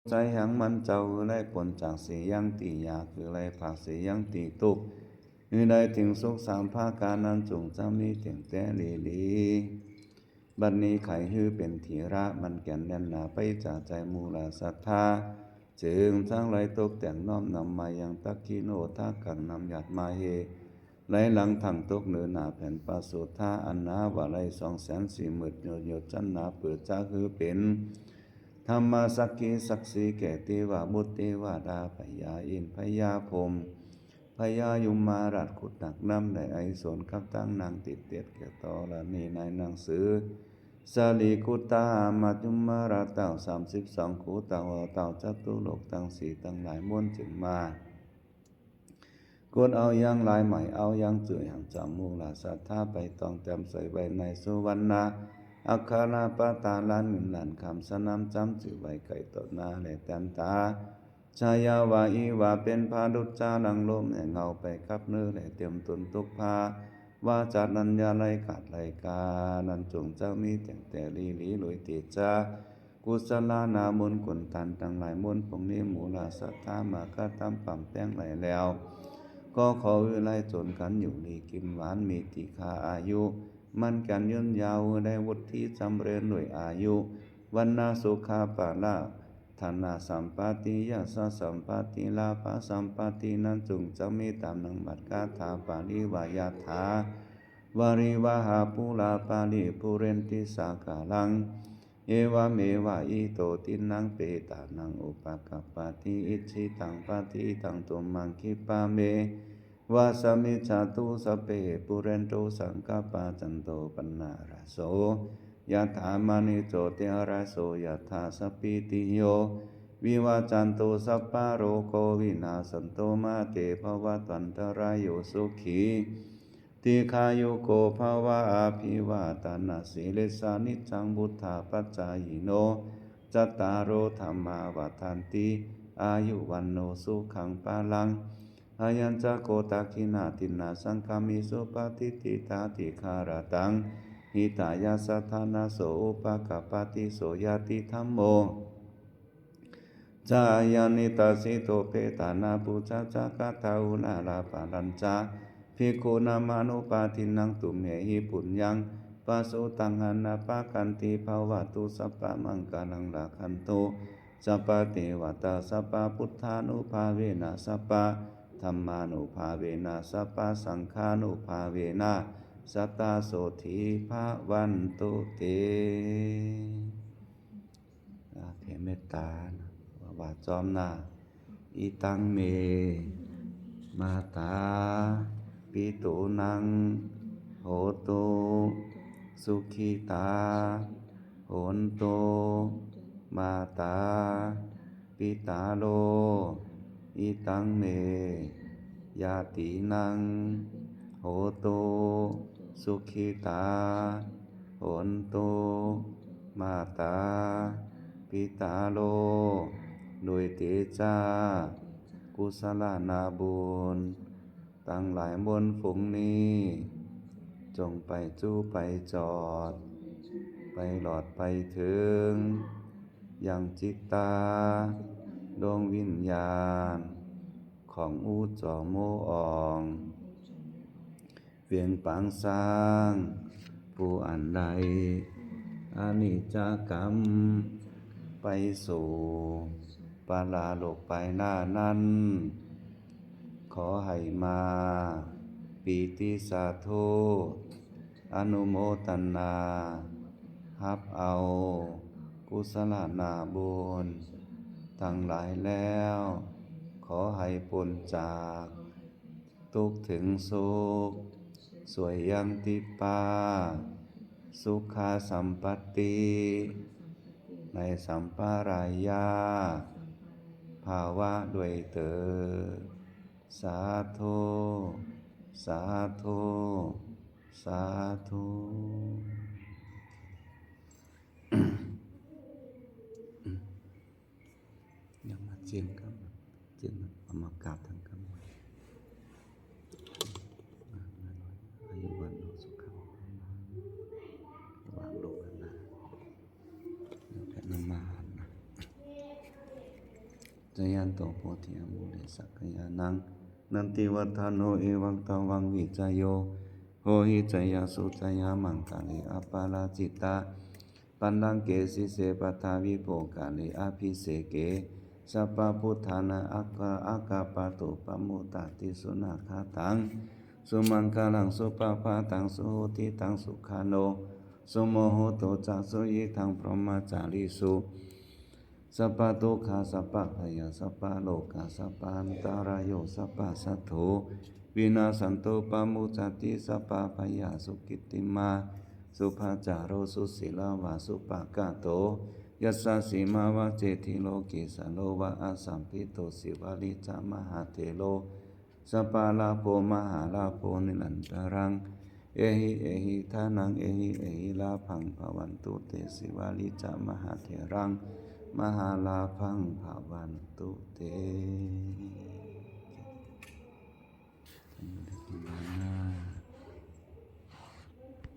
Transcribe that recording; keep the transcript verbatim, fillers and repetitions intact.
ໃຈແຫ່ງມັນເຈົ້າ ຄືໄດ້ພົ້ນຈາກສະຫຍັງທີ່ຍາກ ຄືໄດ້ຜ່ານສະຫຍັງທີ່ທຸກ ຄືໄດ້ເຖິງສຸກສາມປະການນັ້ນ ຈົ່ງຈະມີແຕ່ງແຕ່ລີລີ. ບັດນີ້ໃຜຄືເປັນທີລະ ໝັ້ນແກ່ນແໜ້ນໜາໄປຈາກໃຈ ມູລະສັດທາ ຈຶ່ງທັງຫຼາຍຕົກແຕ່ງນ້ອມນຳມາຍັງ ທັກຂິໂນທະກັງ ນຳຫຍາດມະເຫ ໄຫຼຫຼັງທັງຕົກເໜີໜ້າແຜ່ນປະສຸດທາ ອັນໜາວ່າໄຫຼສອງແສນສີ່ໝື່ນໂຍດນ ຈົນໜາເປີດຈາກຄືເປັນ ທຳມະສັກຂີສັກສີແກ່ເທວະບຸດເທວະດາ ພະຍາອິນພະຍາພົມ ພະຍາຍົມມະລາດ ຄຸດໜັກນຳໄດ້ໄອສວນກັບທັງນາງ ຕິດເຕັດແກ່ທໍລະນີໃນໜັງສື ສາລີກຸດຕາ ມະຈຸມມະລາດເຕົ້າ ສາມສິບສອງຄູ ເຕົ້າເອົາເຕົ້າຈະຕຸໂລກທັງສີ່ ທັງຫຼາຍມົນຈຶ່ງມາ ກົດເອົາຢ່າງຫຼາຍ ໝາຍເອົາຢ່າງຈື່ ຫາງຈາກມູລະສັດທາ ໄປຕ້ອງແຕ້ມໃສ່ໄວ້ໃນສຸວັນນະ ອັກຂະລະປະຕາລານເງິນລ້ານຄຳ ສະໜາມຈຳຈື່ໄວ້ໃກ້ຕໍ່ໜ້າ ແລະແຕ້ມຕາ ຊາຍາວາອີວາ ເປັນພະດຸດຈາລັງລົມ ແລະເງົາໄປກັບເນື້ອ ແລະເຕັມຕົນທຸກພາ ວາຈານັນຍາໄລກາດໄລກາ ນັ້ນຈົ່ງຈະມີແຕ່ງແຕ່ລີລີ ລວຍເຕຈາ ກຸສະລານາບຸນ ຄຸນທານທັງຫຼາຍມົນ ພວກນີ້ມູລະສັດທາ ມາກະທຳປຳແປງໄວ້ແລ້ວ ກໍຂໍອາຍຸໄລຈົນກັນຢູ່ດີກິນຫວານ ມີຕີຄາອາຍຸ ໝັ້ນແກ່ນຍືນຍາວ ໄດ້ວຸດທິຈຳເລີນດ້ວຍອາຍຸ ວັນນະສຸຂະພະລາ ທະນະສຳປາທິ ຍະສະສຳປາທິ ລາພະສຳປາທິ ນັ້ນຈົ່ງຈະມີຕາມນາມບັດຄາຖາປາລິວ່າ ຍະຖາ ວາຣິວະຫາປູລາປາລິ ປູເຣນຕິສາກາລັງ ເອວະເມວະ ອິໂຕ ທິນນັງ ເປຕານັງ ອຸປະກັບປະຕິ ອິດຖິຕັງ ປະທີຕັງ ຕຸມມັງ ຂິບປະເມ ວະ ສະມິດສະຕຸ ສັບເປ ປູເຣນຕຸ ສັງກະປາ ຈັນໂຕ ປະນະລະໂສ ຍະຖາ ມະນີ ໂຈຕິລະໂສ ຍະຖາ ສັບພີຕິໂຍ ວິວາຈັນຕຸ ສັບພະໂລໂກ ວິນາສັນຕຸ ມາເຕ ພະວັດວັນຕະລາໂຍ ສຸຂີ ດີຄາຍຸໂກ ພະວະ ອະພິວາທະນະສີລິດສະ ນິດຈັງ ວຸດທາປະຈາຍິໂນ ຈັດຕາໂລ ທຳມາ ວັດທັນຕິ ອາຍຸ ວັນໂນ ສຸຂັງ ພະລັງ ອາຍຸ ວັນນະ ໂຊ ຕະຂິນາ ທິນນະ ສັງຄາມິ ສຸປະຕິດຖິ ຕາທິຄາລະຕັງ ຫິຕາຍະ ສະຖານະໂສ ອຸປະກັບປະຕິ ໂສ ຍາຕິທຳໂມ ຈາຍານິ ຕາສີໂຕ ເພຕານາ ປູຊາ ຈາກະຕາ ອຸລາລະປາລັນຈາ ພິກຂຸນາມານຸປາທິນນາ ຕຸມເມຫິ ປຸນຍັງ ປະສຸຕັງ ອະນາປະກັນຕິ ພະວະຕຸ ສັບພະມັງຄະລັງ ລະຄັນຕຸ ສັບພະເທວະຕາ ສັບພະພຸດທານຸພາເວນະ ສັບພະທຳມານຸພາເວນະ ສັບພະສັງຄານຸພາເວນະ ສະຕາໂສທີພະວັນຕຸເຕ ອາ ແຜ່ເມດຕານະ ວ່າ ວ່າຈອມນາ Idaṃ me mātā pitunaṃ hotu sukhitā hontu mātā pitarū. Idaṃ me ñātīnaṃ hotu sukhitā hontu mātā pitarū. ດ້ວຍເຕຈະກຸສະລະນະບຸນ ທັງຫຼາຍມົນຝູງນີ້ ຈົ່ງໄປຈູ້ໄປຈອດ ໄປຫຼອດໄປເຖິງ ຍັງຈິດຕາ ດວງວິນຍານ ຂອງອູ່ຈໍໂມອອງ ວຽງປາງຊ້າງ ຜູ້ອັນໄດ້ອະນິດຈະກຳ ໄປສູ່ປະລະໂລກປາຍໜ້ານັ້ນ ຂໍໃຫ້ມາປີຕິສາທຸ ອະນຸໂມທະນາ ຮັບເອົາກຸສະລະນະບຸນທັງຫຼາຍແລ້ວ ຂໍໃຫ້ພົ້ນຈາກ ທຸກເຖິງສຸກ ສວຍຍັງທິບປະ ສຸຂະສຳປັດຕິ ໃນສຳປະລາຍະພາວະດ້ວຍເທີນ ສາທຸ ສາທຸ ສາທຸ. ຍັງມາຈຽງກັນ ຈຽງກັນ ເອົາມາກາບທາງກັນ ອາຍຸວັນໂນສຸຂັງ ວາງລົງນະ ແລ້ວກະນຳມາຫັນນະ. Jayanto bodhiyā mūle sakyānaṃ nandivaḍḍhano, evaṃ tvaṃ vijayo hohi jayassu jayamaṅgale, aparājitapallaṅke sīse paṭhavipokkhare, abhiseke sabbabuddhānaṃ aggappatto pamodati. Sunakkhattaṃ sumaṅgalaṃ supabhātaṃ suhuṭṭhitaṃ sukhaṇo sumuhutto ca suyiṭṭhaṃ brahmacārisu. Sabbadukkhā sabbabhayā sabbarogā sabbantarāyo sabbasatto vinassantu pamodati. Sabbabhayā sukhitimā subhācaro susīlavā supakato yasassi mā vajjeti loke sārogā asambhito sīvalī ca mahāthero sabbalabbho mahālabbho nirantaraṃ. Ehi ehi dhanaṃ ehi ehi lābhaṃ bhavantu te sīvalī ca mahātheraṃ mahālābhaṃ bhavantu te.